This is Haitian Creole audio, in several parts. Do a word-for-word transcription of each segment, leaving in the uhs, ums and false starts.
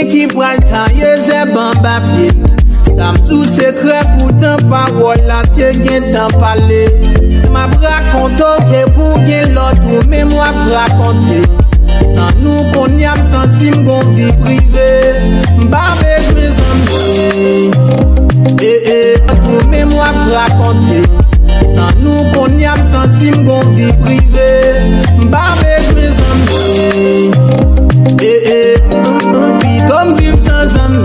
Ki pral taye zèb anba pye l. Sa m di w sekrè, poutan pawòl la te gentan pale. M ap rakonte w ke pou gen lòt ou menm w ap rakonte. San nou kounye a m santi m gon vi prive. M pa bezwen zanmi. E, e, lòt ou menm w ap rakonte. San nou kounye a m santi m gon vi prive. M pa bezwen zanmi. E, e, pito m viv san zanmi.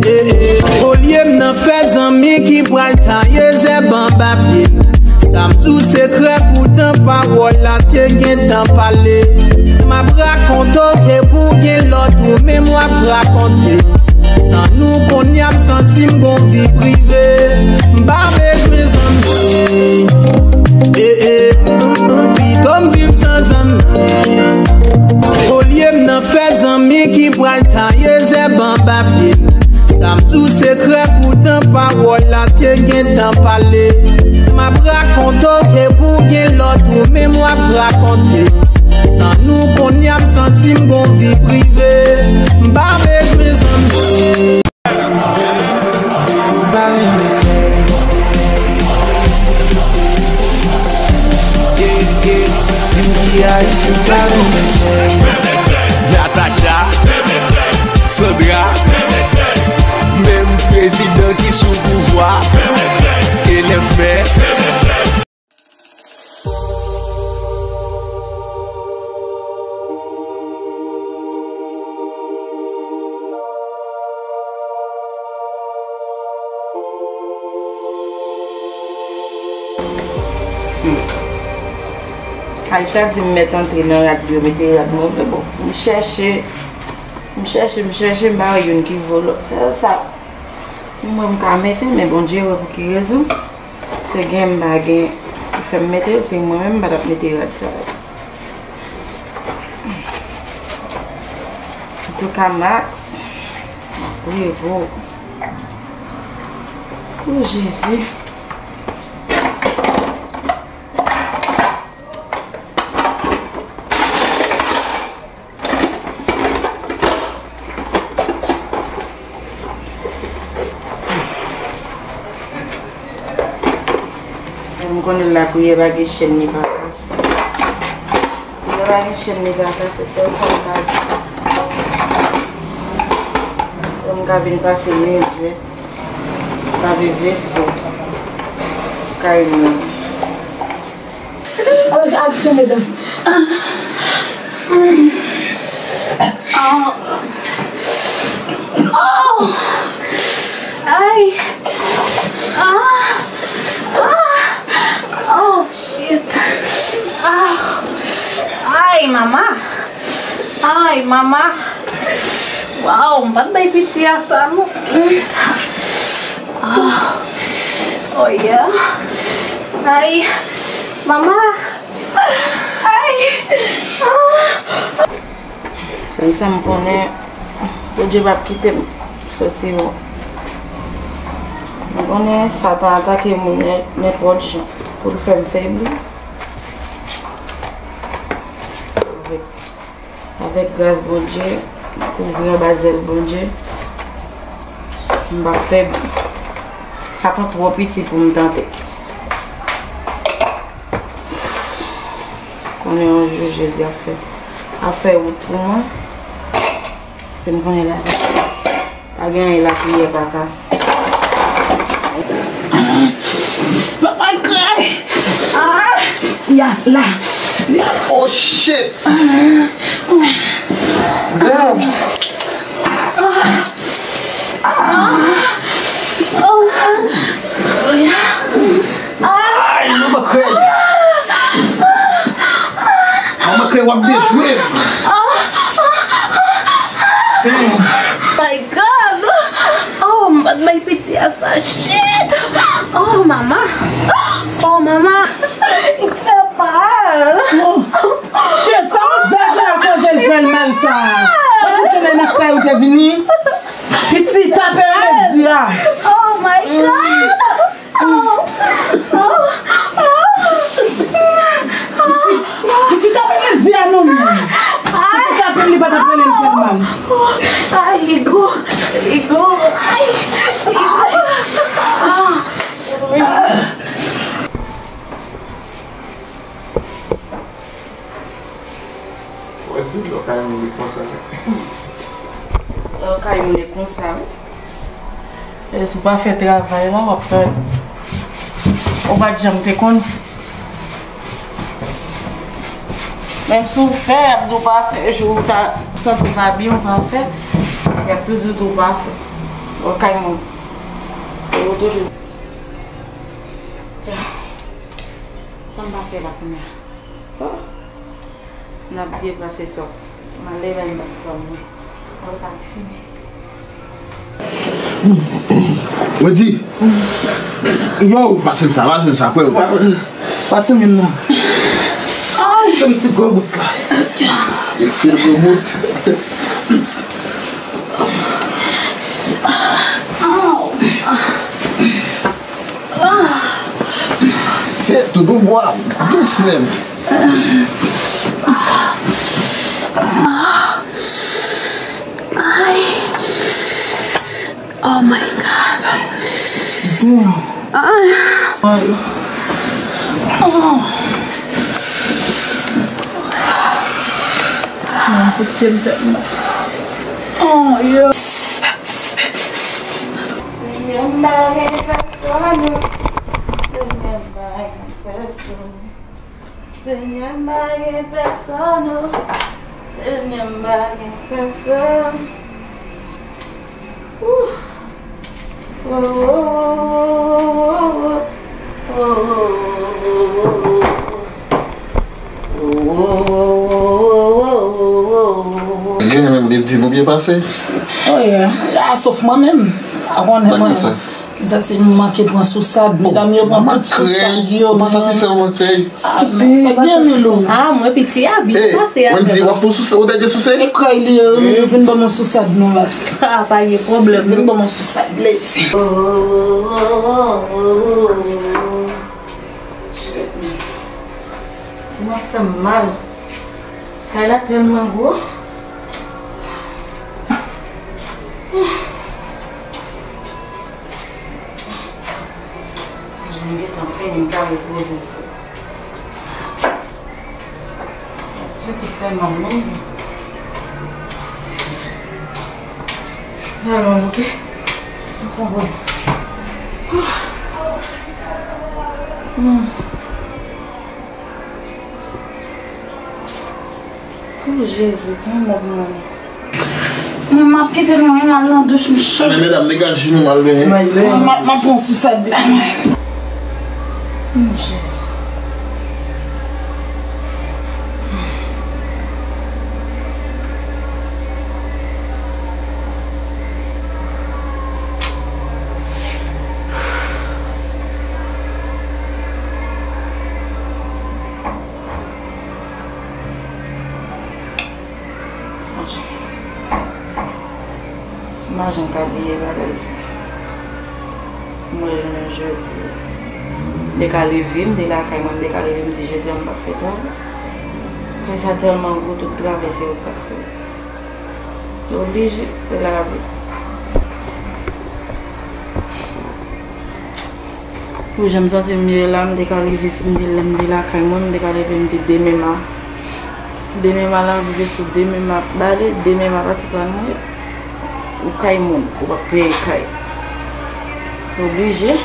E, e, olye m nan fè zanmi ki pral taye zèb anba pye l. Sa m di w sekrè, poutan pawòl la te gentan pale. M ap rakonte w ke pou gen lòt ou menm w ap rakonte. San nou kounye a m santi m gon vi prive. M pa bezwen zanmi. E, e, pito m viv san zanmi. Olye m nan fè zanmi ki pral taye zèb anba pye l. Sa m di w sekrè, poutan pawòl la te gentan pale. M ap rakonte w ke pou gen lòt ou menm w ap rakonte. San nou kounye a m santi m gon vi prive. M pa bezwen zanmi. M pa renmen nèg. Yeah, yeah. Youri Ayiti, m pa renmen nèg. Natacha, Sandra, menm prezidan ki sou pouvwa, e lè m fè. Aisha di m mèt antre nan rad li yo, mete rad mwen, men bon, m chèche, m chèche, m chèche, m pa wè youn ki vo lòt. Se sa, mwen m ka mete, men Bondye wè pou ki rezon. Se gen m pa gen pou fè m mete l, se mwen menm m pa t ap mete rad sa yo. Antouka, Max, wi, vo. O Jezi. M konnen lapriyè pa gen chèn, li pa kase. Lapriyè pa gen chèn, li pa kase, sèl sa m ka di. Lè m ka vin pase mizè, lave veso kay mwen. Aksyon, medam. Ah. Oh. Ay. Ah. Ah. Oh, shit. Ah. Ay, mama. Ay, mama. Wow, m pa t bay piti a sa, non. Ah. Oh, yeah. Ay, mama. Ay. Ah. Sèl sa m konnen, Bondye p ap kite m soti bon. M konnen Satan atake moun nen-, nenpòt jan pou l fè m febli. Avèk, avèk gras Bondye, kouvri anba zèl Bondye, m p ap febli. Satan twò piti pou m tante. Konnen yon jou Jezi ap fè, ap fè wout pou mwen. Se m konnen la. Pa gen anyen lapriyè pa kase. Papa kray. Ah, ya la. Oh shit. Girl. Ah. Ah. Oh. Oh, yeah. Ay, manman krèy. Manman krèy, w ap dejwe m. Damn. My God. Oh, m pa t bay piti a sa. Shit. Oh, mama. Oh, mama. Fè mal. Shit, sa manzè la koze l fè l mal sa. Ou te konnen nan kay ou te vini? Piti, tape l, Media. Oh my God. Oh. Oh. Oh. Piti, piti, tape Media non. Si te tape l, li pa t ap rele l fè l mal. Ay, li gwo, li gwo, ay, li gwo. Ah. Wè di lò kay moun li konsa. Lò kay moun li konsa, wi. E si w pa fè travay la, w ap fè. Ou pa t janm te konn fè. Menm si w fè, y ap di w pa fè. Jou w ta santi w pa byen, w pa fè. Y ap toujou di w pa fè. Lò kay moun. Ou toujou. Sa m pa fè la kounye a. Oh. N ap byen pase sòf. M ale bay m bas pa mwen. Bon, sa fini. Wendy! Yo! Pase m sa, pase m sa, kwè w. Pase m youn nan. Ay, fè m ti gwo bout la. E fil gwo bout. Se tou douvwa, dous menm. Ay. Oh my God. Damn. Ay. Ay. Oh. Mwen koute m tèt mwen. Oh, yo. Senyè, m pa gen pèsonn, non. Senyè, m pa gen pèsonn. Senyè, m pa gen pèsonn, non. Senyè, m pa gen pèsonn. Ouh. Oh, oh, oh. Ou byen menm, Lady, nou byen pase? Oh yeah. Ah, sof mwen menm. Ou konnen mwen, m santi m manke pran sousad. Medam yo pran tout sousad yo. Ou pa satisfè, ou mank krèy? Ah, sa gen Milou. Ah, mwen piti a byen pase avè m. Wendy, w ap pran sousad, ou te gen sousad? E krèy li yo, Milou, vin ban mwen sousad non la. Ah, pa gen pwoblèm. Vin ban mwen sousad, Lady. Shit, man. Sa fè m mal. Kay la tèlman gwo. Jan m gentan fini, m ka repoze. Sa ki fè mal menm. Alò, ok. M pran poze. Hmm. O Jezi, tande mwen. Mwen, m ap kite nou, m al nan douch, m cho. Anben, medam, degaje nou, n al benyen. M ap, m ap pran sousad la, mwen. O Jezi. Franchman, m pa janm ka bliye bagay sa. Mwen, jounen jodi, m te ka leve, m te lakay mwen, m te ka leve, m di jodi a m p ap fè travay. Kay sa tèlman gwo, tout travay se yo k ap fè. Yo oblije fè lavi. Pou jan m santi m ye la, m te ka leve, si m te, lè m te lakay mwen, m te ka leve, m te demen ma. Demen ma la rive sou demen ma bale, demen ma pase pran mwen. Ou kay moun, ou p ap peye kay. Oblije.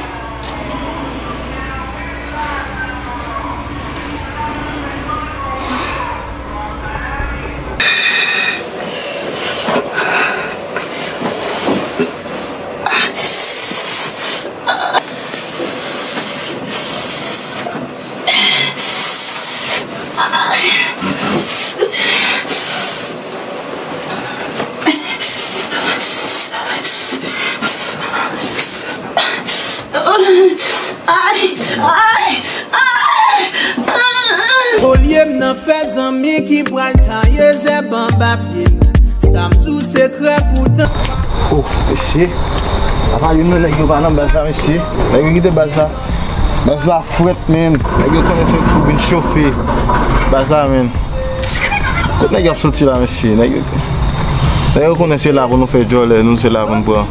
Olye m nan fè zanmi ki pral taye zèb anba pye m. Sa m di w sekrè poutan. Oh, mesye. Apa youn nan nèg yo pa nan baz la, mesye? Nèg yo kite baz la. Baz la frèt, menn. Nèg yo konnen se pou vin chofe baz la, menn. Kot nèg yo ap soti la, mesye? Nèg yo Lè yo konnen se la pou nou fè djòlè, nou se la pou n pran.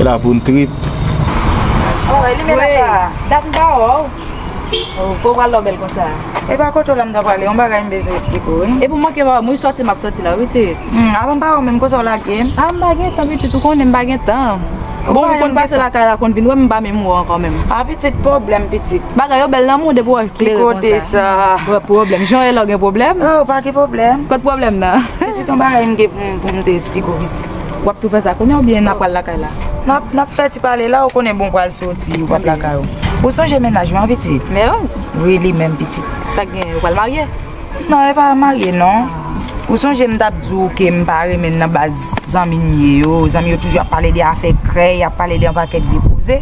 E la pou n trip. Oh, e li menm sa. Dat m pa wè w. Oh, ko pral lò bèl konsa. E pa kote w la m ta prale, yon bagay m bezwen eksplike w, wi. E pou manke pa wè m, wi, sòti m ap sòti la, wi, pitit. Hmm, avan m pa wè w menm, kote w lage m? A, m pa gen tan, pitit, ou konnen m pa gen tan. Bon, ou konn pase lakay la, konn vin wè m, m pa menm wè w ankò menm. A, pitit, pwoblèm, pitit. Bagay yo bèl nan moun depi w wè klere konsa. Ki kote sa? Wè pwoblèm. Jan w ye la w gen pwoblèm? Oh, pa gen pwoblèm. Kot pwoblèm nan? Pitit, yon bagay m gen pou m, pou m te eksplike w, pitit. W ap tou fè sa kounye a oubyen n ap pral lakay la? N ap, n ap fè ti pale la, ou konnen bon pral soti, ou p ap lakay ou. Ou sonje mennaj mwen, pitit? Mèrens? Wi, li menm, pitit. Sa k genyen, ou pral marye? Non, e pa marye, non. Ou sonje m t ap di w ke m pa renmen l nan baz zanmi m ye yo. Zanmi yo toujou ap pale de afè krèy, ap pale de yon pakèt vye koze.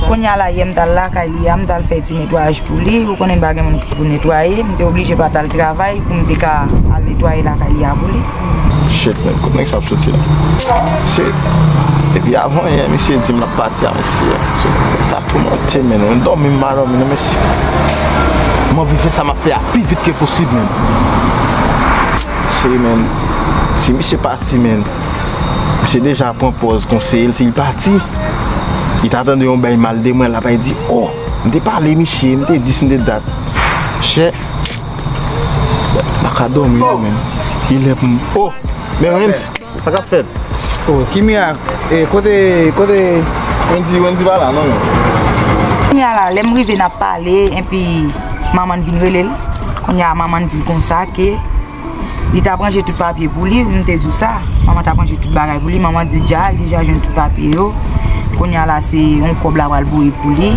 Kounye a la, yè m t al lakay li a, m t al fè ti netwayaj pou li. Ou konnen m pa gen moun ki pou netwaye. M te oblije pa t al travay pou m te ka al netwaye lakay li a pou li. Shit, man, kot nèg sa ap soti la? Se, epi avan yè, misye di m l ap pati a, mesye. Se, sa toumante, man. Mwen dòmi, m pa dòmi, non, mesye. M anvi fè sa m ap fè a pi vit ke posib, man. Se, man, si misye pati, man, misye deja pran pòz konseye l, si l pati, li ta tande yon bay mal de mwen, l ap di, oh, m te pale misye, m te di, si m te dat. Chè, m pa ka dòmi, non, man. Li lè pou m, oh, men Wendy, sa k ap fèt? Oh, ki mirak? E, kote, kote Wendy, Wendy pa la, non, men. Kounye a la, lè m rive n ap pale, epi manman n vin rele l. Kounye a, manman n di l konsa ke li t ap ranje tout papye pou li, m te di w sa. Manman t ap ranje tout bagay pou li, manman di l deja, li deja jwenn tout papye yo. Kounye a la, se yon kòb la pral voye pou li,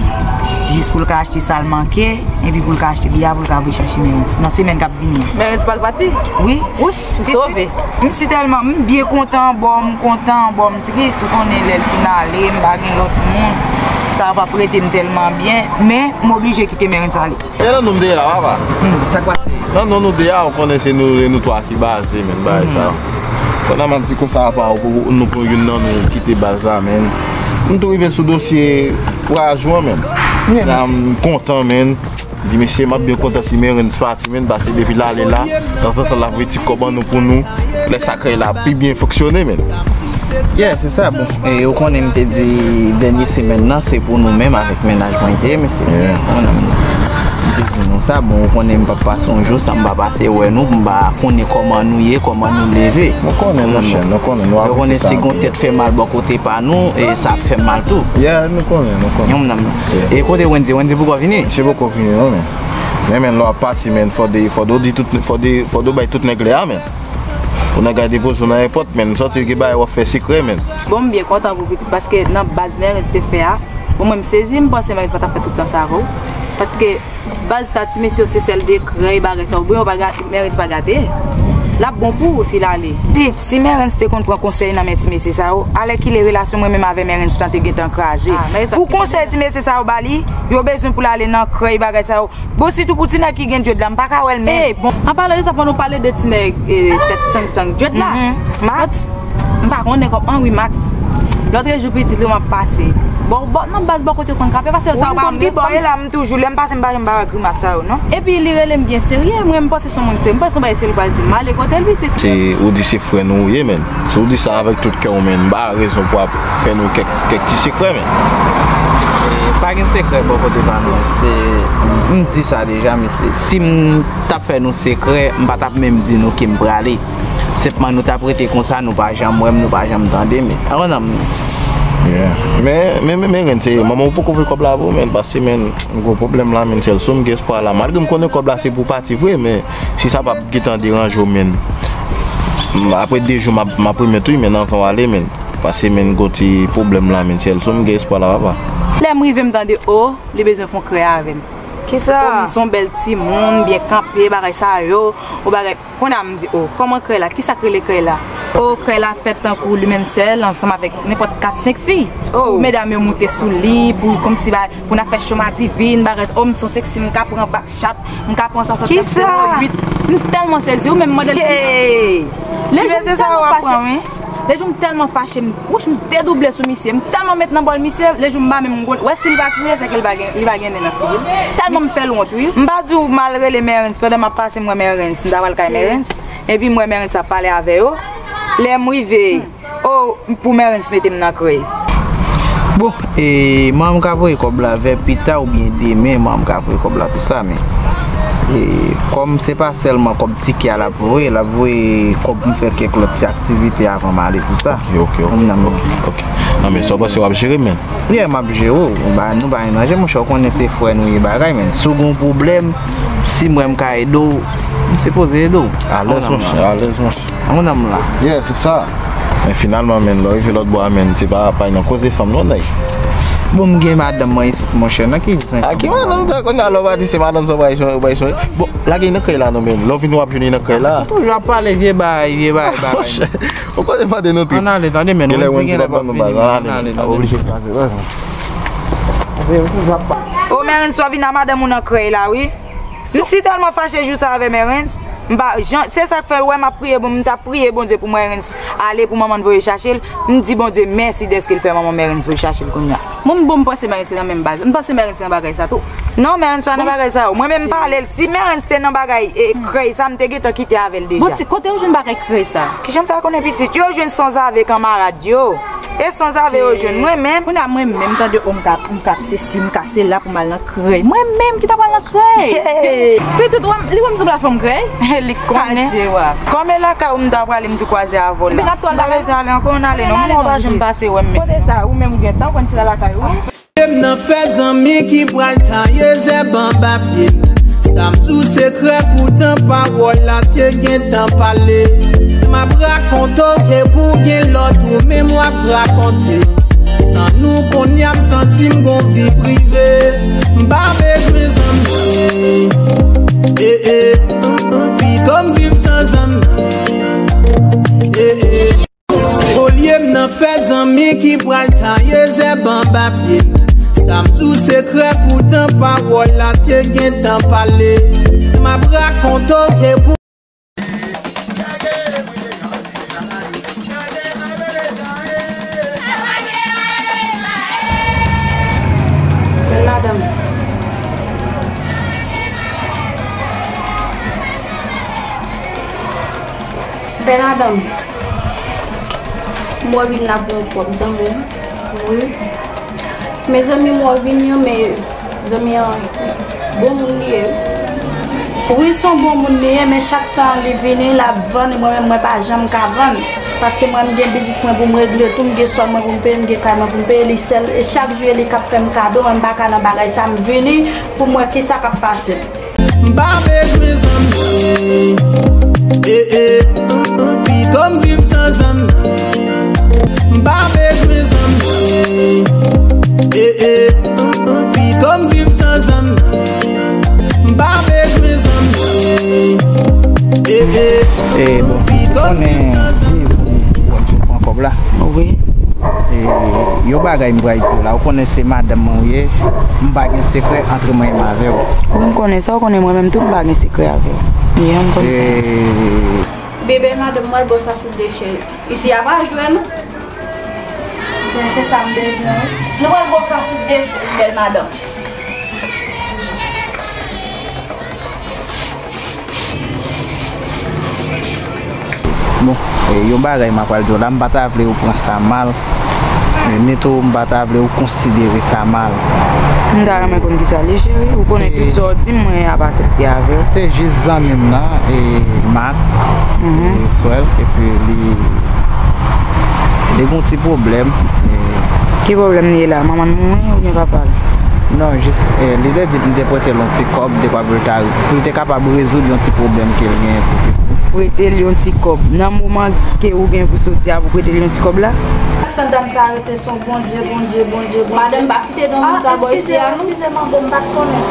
jis pou l ka achte sa l manke, epi pou l ka achte biyè pou l ka voye chache Mèrens nan semèn k ap vini an. Mèrens pral pati? Wi. Wouch, m sove. M si tèlman, m byen kontan, bò m kontan, bò m tris, ou konnen lè l fin ale, m pa gen lòt moun, sa p ap rete m tèlman byen, men m oblije kite Mèrens ale. E nan nou m te ye la, papa. Hmm, sa k pase? Nan nou nou te ye a, ou konnen se nou, nou twa ki baze, men, bagay sa. Pandan m ap di konsa, apa, ou, nou pran youn nan nou kite baz la, men. M tou rive sou dosye vwayaj ou an, men. La, m kontan, men. Di mesye, m ap byen kontan si Mèrens pati, men, paske depi l ale la, tanzantan l ap voye ti kòb an nou pou nou. Lè sa krèy la pi byen fonksyone, men. Yeah, se sa, bon. E ou konnen m te di dènye semèn nan, se pou nou menm avèk mennaj mwen te ye, mesye. Yeah. Ou konnen m te di nou sa, bon, ou konnen m p ap pase yon jou san m pa pase wè nou, pou m pa konnen kòman nou ye, kòman nou leve. Nou konnen, monchè, nou konnen, nou apresye sa anpil. Ou konnen si gon tèt fè mal bò kote pa nou, e sa ap fè m mal tou. Yeah, nou konnen, nou konnen. Yon nanm. Yeah. E kote Wendy, Wendy poko vini? Misye poko vini, non, men. Men, men, lè w ap pati, men, fò de, fò de w di tout, fò de, fò de w bay tout nèg lè a, men. Pou nèg la depoze w nan èpòt, men, m santi gen bagay w ap fè sekrè, men. Bon, m byen kontan pou pitit, paske nan baz Mèrens te fè a, bon, mwen, m sezi, m panse Mèrens pa t ap fè tout tan sa avè w. Paske baz sa, ti mesye yo, se sèl de krèy, bagay sa yo, bon, yo pa ga-, Mèrens pa gate. L ap bon pou ou si l ale. Si, si Mèrens te konn pran konsèy nan men ti mesye sa yo, alèkile relasyon mwen menm avè Mèrens lan te gentan kraze. Ah, men sa. Pou konsèy ti mesye sa yo ba li, yo bezwen pou l ale nan krèy, bagay sa yo. Bon, sitou pou ti nèg ki gen dread la, m pa ka wè l menm. Eh, bon, an palan de sa, fò nou pale de ti nèg, eh, tèt tchang tchang, dread la. Mhm. Max, m pa konnen kòman, wi, Max. Lòtrejou pitit li m ap pase. Bon, bon, nan baz bò kote w konn kape, paske sa w pa menm. Ou konn ki bò e la, m toujou, lè m pase, m pa janm pa wè grimas sa yo, non. Epi li rele m byen serye, mwen, m panse se yon moun serye, m panse se yon bagay serye li pral di m, m ale kote l, pitit. Se, ou di se frè nou ou ye, men. Si w di sa avèk tout kè w, men, m pa rezon pou ap fè nou kèk, kèk ti sekrè, men. E, pa gen sekrè bò kote pa nou. Se, m di sa deja, mesye. Si m t ap fè nou sekrè, m pa t ap menm di nou ke m prale. Senpman, nou t ap rete konsa, nou pa janm wè m, nou pa janm tande m. Avan nan m. Yeah. Men, men, men, men, Ren, se manman w poko voye kòb la pou ou, men, paske, men, m gen pwoblèm la, men, sèl sou m gen espwa la. Malgre m konnen kòb la se pou pati vre, men, si sa p ap gentan deranje w, men, m, apre de jou, m ap, m ap remèt ou, men, anvan w ale, men. Paske, men, gon ti pwoblèm la, men, sèl sou m gen espwa la, papa. Lè m rive, m tande, o, li bezwen fè yon krèy avè m. Kisa? O, m se yon bèl timoun, byen kanpe, bagay sa yo, o, bagay. Kounye a m di, o, kòman krèy la? Kisa k rele krèy la? O, krèy la fèt tankou li menm sèl, ansanm avèk nenpòt kat, senk fi. O. Pou medam yo moute sou li, pou, kòmsi, ba, pou n ap fè cho madivin, bagay sa. O, m se yon seksi, m ka pran bak chat, m ka pran swasannèf zewo uit. M tèlman sezi, ou menm mande l. Hey! Ti mesye sa yo ap pran, wi. Lejou m tèlman fache, m, wouch, m dedouble sou misye. M tèlman met nan bòl misye, lejou m pa menm gon, wè si l pa kriye, se ke li pa gen, li pa gen nen nan figi l. Tèlman m fè l wont, wi. M pa di w m al rele Mèrens, pandan m ap pase, m wè Mèrens, m ta pral kay Mèrens. Epi m wè Mèrens ap pale avè yo. Lè m rive, o, pou Mèrens mete m nan krèy. Bon, e, manman m ka voye kòb la vè pita oubyen demen, manman m ka voye kòb la tou sa, men, e, kòm se pa sèlman kòb tikè a l ap voye, l ap voye kòb pou m fè kèk lòt ti aktivite avan m ale tou sa. Ok, ok, ok. Konprann, men. Ok. Non, men sa w panse w ap jere, men? Yeah, m ap jere w. Ou ba, nou pa menm nan je, monchè, ou konnen se frè nou ye bagay, men. Si w gen yon pwoblèm, si m wè m ka ede w, m sipoze ede w. Alèz, monchè, alèz, monchè. An nan m la. Yeah, se sa. Men finalman, men, lè w rive lòt bò a, men, se pa, pa nan koze fanm non, nèg. Bon, m gen madanm mwen isit, monchè, nan ki zen. A ki madanm sa? Kounye a lè w pa di se madanm sa w bay chonje, w bay chonje. Bon, lage nan krèy la non, men. Lè w vin w ap jwenn nan krèy la. Ou toujou ap pale vye bagay, vye bagay, bagay. Monchè, ou pa demande nou tout. Ann ale, tande, men. Genlè Wendy p ap ban nou baz. Ann ale, ann ale, tande. Oblije kraze, baz. O, Mèrens, w ap vin a madanm ou nan krèy la, wi. M si tèlman fache jou sa avè Mèrens, m pa jan, se sa k fè, wè, m ap priye, bon, m t ap priye Bondye pou Mèrens ale, pou manman l voye chache l. M di Bondye mèsi dèske l fè manman Mèrens voye chache l kounye a. Mwen, m bon, m panse Mèrens nan menm baz. M panse Mèrens nan bagay sa tou. Non, Mèrens pa nan bagay sa yo. Mwen menm m pale l. Si Mèrens te nan bagay, e, krèy sa, m te gentan kite avè l deja. Bon, ti, kote yo jwenn bagay krèy sa? Kijan m fè konnen pitit? Yo jwenn sanzave kanmarad yo. E sanzave yo jwenn mwen menm. Kounye a mwen menm, tande, o, m ka, m ka sesi, m ka sela pou m al nan krèy. Mwen menm ki ta pral nan krèy. Pitit, ou wè m, li wè m sanble a fanm krèy? Li konnen. Adye wa. Kòm e lakay ou m ta prale, m tou kwaze avè w la. Epi n ap tou al lakay ou? M pa bezwen ale ankò, ann ale non. Mwen pa janm pase wè m menm. Kote sa, ou menm ou gen tan, ou konn chita lakay ou? M nan fè zanmi ki pral taye zèb anba pye m. Sa m di w sekrè, poutan pawòl la te gentan pale. M ap rakonte w ke pou gen lòt ou menm w ap rakonte. San nou kounye a m santi m gon vi prive. M pa bezwen zanmi. Eh, eh. Pito m viv san zanmi. Eh, eh. Olye m nan fè zanmi ki pral taye zèb anba pye m. Sa m di w sekrè, poutan pawòl la te gentan pale. M ap rakonte w ke pou Bèl madanm. Bèl madanm. M wè w vin la pou yon kòb, zanmi m. Wi. Mezanmi, m wè w vin yo, men zanmi an, bon moun li ye. Wi, se yon bon moun li ye, men chak tan li vini, l ap vann, e mwen menm, mwen pa janm ka vann. Paske mwen, m gen biznis mwen pou m regle tou, m gen sòl mwen pou m peye, m gen kay mwen pou m peye, li sèl, e chak jou e li k ap fè m kado, mwen, m pa ka nan bagay sa, m vini pou m wè kisa k ap pase. M pa bezwen zanmi. Eh, eh. Pito m viv san zanmi. M pa bezwen zanmi. Eh, eh. Pito m viv san zanmi. M pa bezwen zanmi. Eh, eh. Eh, bon, pito m viv san zanmi. Ou wè m sot pran kòb la. Wi. E, yon bagay m pral di w la, ou konnen se madanm mwen ou ye, m pa gen sekrè antre mwen menm avè w. Wi, m konnen sa, ou konnen mwen menm tou, m pa gen sekrè avè w. Yeah, m konn sa. E, Bebe, madanm, m pral ba w sa sou dechè. Isi a pa jwe, non. Men se sa m bezwen, wi. Nou pral ba w sa sou dechè, bèl madanm. Bon, e, yon bagay m ap pral di w la, m pa ta vle ou pran sa mal, e, ni tou m pa ta vle ou konsidere sa mal. M ta renmen konn kisa l ye, cheri. Ou konnen tout sa w di m, mwen ap aksepte avè w. Se jis zanmi m nan, e, Max, e, Swell, epi li, li gon ti pwoblèm, e, Ki pwoblèm li ye la? Manman l mouri oubyen papa l? Non, jis, eh, li te di m te prete l yon ti kòb, dekwa pou l ta, pou l te kapab rezoud yon ti pwoblèm ke l genyen tou piti. Prete l yon ti kòb. Nan moman ke ou gen pou soti a, pou prete l yon ti kòb la? Tann dam sa rete se yon Bondye, Bondye, Bondye, Bondye. Madanm, pa site non moun sa bò isi a, non? Eskize m, bon, m pa t konnen.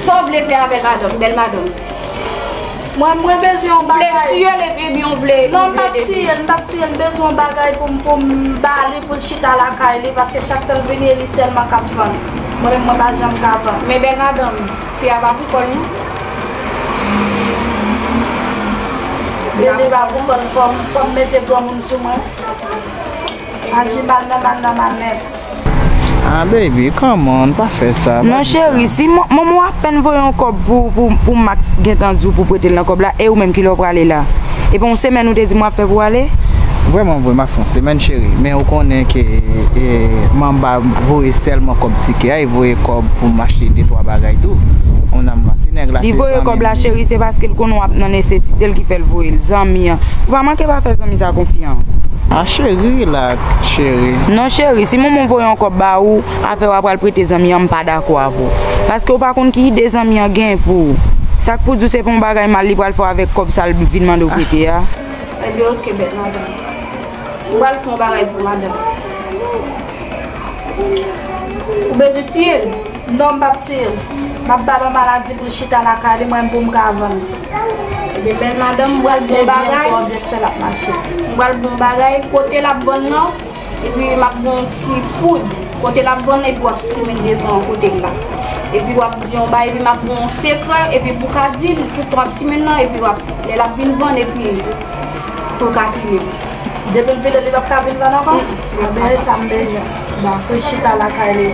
Sa w vle fè avèk madanm, bèl madanm? Mwen, mwen bezwen yon bagay. Ou vle tiye l epi ebyen ou vle... Non, m p ap tiye l, m p ap tiye l, m bezwen yon bagay pou m, pou m ba li, pou l chita lakay li, paske chak tan l vini, e li sèlman k ap vann. Mwen menm, mwen pa janm ka vann. Men bèl madanm, fi a pa pou kò l, non. E li pa pou kò l, fò m, fò m mete granmoun sou mwen. Aji mal nan mal nan mal nèt. Ah baby, come on, pa fè sa. Non cheri, si manman w apèn voye yon kòb pou, pou, pou Max gentan di w pou prete l nan kòb la, e ou menm kilè w prale la? Epi yon semèn ou te di m w ap fè pou w ale? Vrèman vre, m ap fè yon semèn cheri, men ou konnen ke e, manba voye sèlman kòb tikè a, e voye kòb pou m achte de twa bagay tou. Yon nanm la, se nèg la, li se voye zanmi kòb la cheri, se paske l konnen w ap nan nesesite l ki fè l voye l. Zanmi an, ou pa manke pa fè zanmi sa konfyans. Ah cheri, relax cheri. Non cheri, si manman w voye yon kòb ba ou, afè w ap pral prete zanmi an, m pa dakò avè w. Paske w pa konn ki ide zanmi an gen pou ou. Sa k pou di w se pa yon bagay mal li pral fè w avèk kòb sa l vin mande w prete a. Ebyen oke bèl madanm. M pral fè yon bagay pou madanm. Ou bezwen tiye l? Non, m p ap tiye l. M ap ba l yon maladi pou l chita lakay li, mwen pou m ka vann. Ebyen bèl madanm, m pral ba w yon bagay. M pral ba w yon bagay, kote l ap vann nan, epi m ap ba w yon ti poud. Kote l ap vann nan, epi w ap simen devan kote l la. Epi w ap di yon bagay, epi m ap ba w yon sekrè, epi pou w ka di l, toutan w ap simen nan, epi w ap, lè l ap vin vann, epi pou l ka pile. Depi l pile, li p ap ka vin vann ankò? Ebyen, e sa m bezwen. Bon, pou l chita lakay li.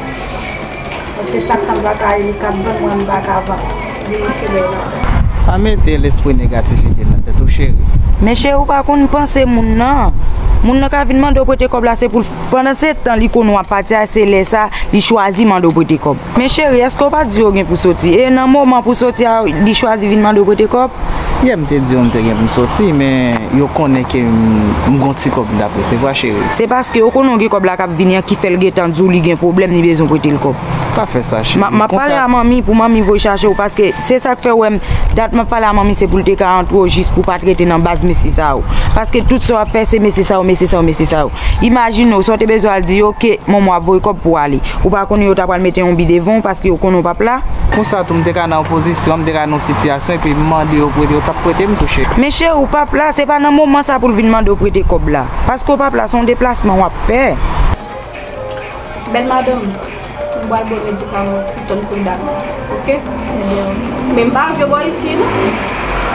Paske chak tan m pa ka ye, li k ap vann, mwen m pa ka vann. Li rete la. Pa mete lespri negativite nan tèt ou, cheri. Men cheri, ou pa konn panse moun nan. Moun nan ka vin mande w prete kòb la, se pou l, pandan se tan li konnen w ap pati a, se lè sa, li chwazi mande w prete kòb. Men cheri, èske w pa t di yo gen pou soti? E nan moman pou soti a, li chwazi vin mande w prete kòb? Yè m te di yo m te gen pou m soti, men yo konnen ke m, m gon ti kòb m t ap resevwa, cheri. Se paske yo konnen w gen kòb la k ap vini an ki fè l gentan di w li gen pwoblèm, li bezwen prete l kòb. Pa fè sa, cheri. M ap, m ap pale a manmi pou manmi voye chache w, paske se sa k fè w wè m, dat m ap pale a manmi se pou l te ka antre w jis pou w pa t rete nan baz mesye sa yo. Paske tout sa w ap fè se mesye sa yo, mesye sa yo, mesye sa yo. Imajine w, sa w te bezwen al di yo ke manman w ap voye kòb pou w ale. Ou pa konnen yo ta pral mete yon bi devan w paske yo konnen w p ap la? Konsa tou, m te ka nan yon pozisyon, m te ka nan yon sitiyasyon, epi m mande yo prete, yo t ap prete m tou, cheri. Men cheri, w p ap la, se pa nan moman sa pou l vin mande w prete kòb la. Paske w p ap la, se yon deplasman w ap fè. Bèl madanm, m pral ba w medikaman pou tann kou dam, oke? Men m pa jwe bò isi, non.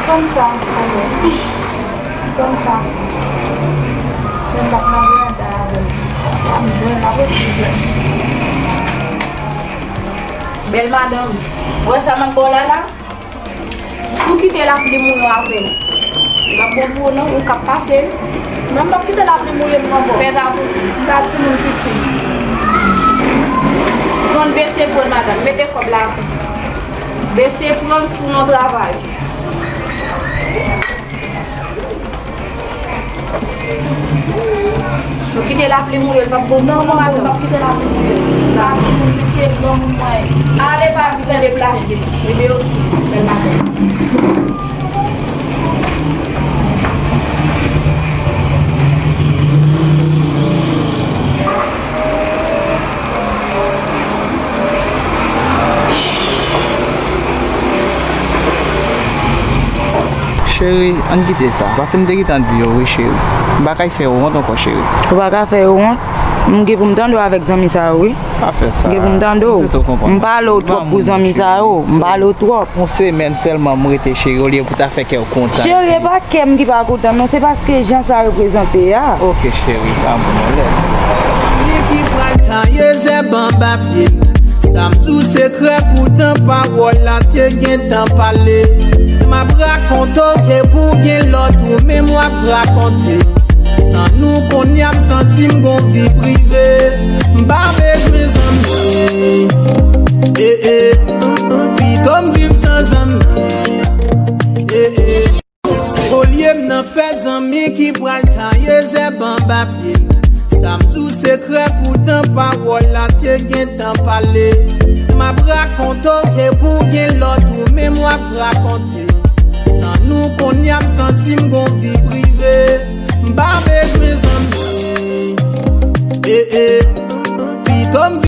Konn sa, konn sa. Men m p ap nan veranda avè l. M jwenn la posib. Bèl madanm, ou wè sa m ap ba w la la? Si w kite lapli mouye w avè l, li p ap bon pou ou non, ou k ap pase. Mwen m p ap kite lapli mouye m non boo. Fè sa pou ou. M pa timoun piti. Pran bese pran madanm, mete kòb la atè. Bese pran sou non travay. Si w kite lapli mouye l, p ap bon pou ou non madanm. Non, non, non, m p ap kite lapli mouye l. Sa a timoun piti e granmoun mwen ye. Ale pa di fè deplase. Ebyen oke, bèl madanm. Cheri, ann kite sa. Paske m te gentan di yo, wi, cheri. M pa kay fè yo wont ankò, cheri. Ou pa ka fè yo wont? M gen pou m tande w avèk zanmi sa yo, wi. Pa fè sa. M gen pou m tande w. M pale w twòp pou zanmi sa yo. M pale w twòp. Yon semèn sèlman m rete, cheri, olye pou ta fè kè w kontan. Cheri, e pa kè m ki pa kontan, non. Se paske jan sa reprezante a. Oke, cheri, pa bon, lè. Li ki pral taye zèb anba pye l. Sa m di w sekrè, poutan pawòl la te gentan pale. M ap rakonte w ke pou gen lòt ou menm w ap rakonte. San nou kounye a m santi m gon vi prive. M pa bezwen zanmi. Eh, eh. Pito m viv san zanmi. Eh, eh. Olye m nan fè zanmi ki pral taye zèb anba pye l. Sa m di w sekrè, poutan pawòl la te gentan pale. M ap rakonte w ke pou gen lòt ou menm w ap rakonte. San nou kounye a m santi m gon vi prive.